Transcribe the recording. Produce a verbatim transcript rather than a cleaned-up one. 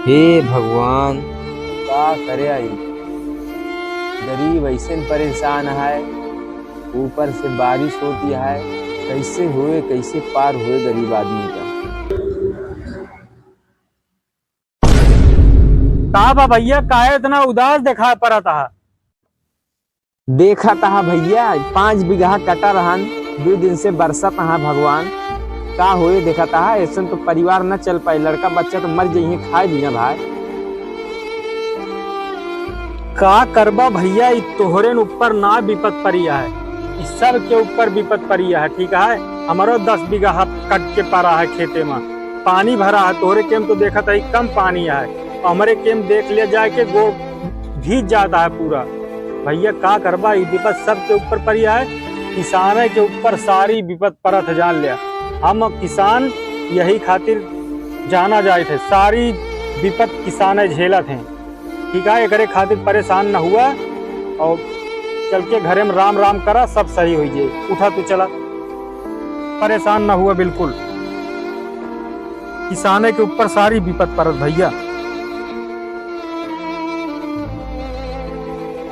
हे भगवान, का करे आई? गरीब ऐसन परेशान है, ऊपर से बारिश होती है, कैसे होए, कैसे पार होए गरीब आदमी का? का बा भैया, काहे इतना उदास देखाई परत हा? देखत हा भैया, पाँच बीघा कटा रहन, दू दिन से बरसत हा भगवान, का होए देखत हा, ऐसन तो परिवार न चल पाए, लड़का बच्चा तो मर जइहे खाए बिना भाई। का करबा भैया, ई तोहरे न ऊपर ना विपत परी है, ई सब के ऊपर विपत परी है, ठीक है? हमरो दस बीघा कट के परा है खेते में, पानी भरा है, तोहरे केम तो देखत है कम पानी है, हमरे केम देख ले जाए के गोड़ भीज जाता है पूरा। भैया का करबा, ई विपत सबके ऊपर परी है, किसाने के ऊपर सारी विपत परत है, जान लिया। हम किसान यही खातिर जाना जाइत है, सारी विपत किसाने झेलत हैं। ठीक है, एकरे खातिर परेशान न हुआ और चल के घरे में राम राम करा, सब सही हो जाए। उठा तू चला, परेशान न हुआ बिल्कुल। किसाने के ऊपर सारी विपत परत भैया।